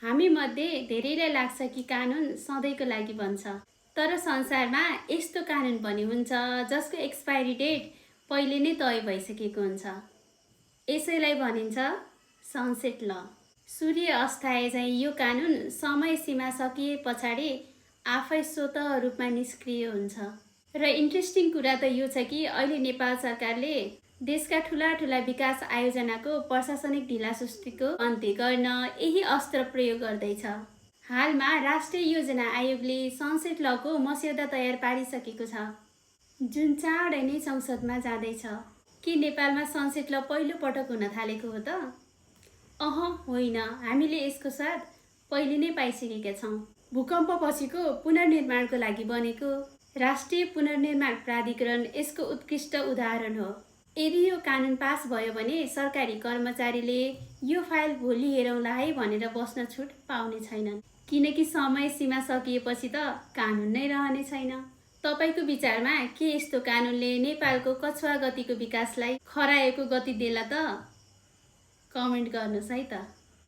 हामी मध्ये धेरैलाई लाग्छ कि कानुन सधैँको लागि बन्छ, तर संसारमा यस्तो कानुन पनि हुन्छ जसको एक्सपायरी डेट पहिले नै तय भइसकेको हुन्छ। यसैलाई भनिन्छ सनसेट ल। सूर्य अस्ताए चाहिँ यो कानुन समय सीमा सकिए पछाडि आफै स्वतः रूपमा निष्क्रिय हुन्छ। र इन्ट्रेस्टिङ कुरा त यो छ कि अहिले नेपाल सरकारले देशका ठुला ठुला विकास आयोजनाको प्रशासनिक ढिलासुस्तीको अन्त्य गर्न यही अस्त्र प्रयोग गर्दैछ। हालमा राष्ट्रिय योजना आयोगले सनसेट लको मस्यौदा तयार पारिसकेको छ, जुन चाँडै नै संसदमा जाँदैछ। के नेपालमा सनसेट ल पहिलो पटक हुन थालेको हो त? होइन, हामीले यसको स्वाद पहिले नै पाइसकेका छौँ। भूकम्प पछिको पुनर्निर्माणको लागि बनेको राष्ट्रिय पुनर्निर्माण प्राधिकरण यसको उत्कृष्ट उदाहरण हो। यदि यो कानुन पास भयो भने सरकारी कर्मचारीले यो फाइल भोलि हेरौँला है भनेर बस्न छुट पाउने छैनन्, किनकि समय सीमा सकिएपछि त कानुन नै रहने छैन। तपाईको विचारमा के यस्तो कानुनले नेपालको कछुवा गतिको विकासलाई खरायोको गति देला त? कमेन्ट गर्नुहोस् है त।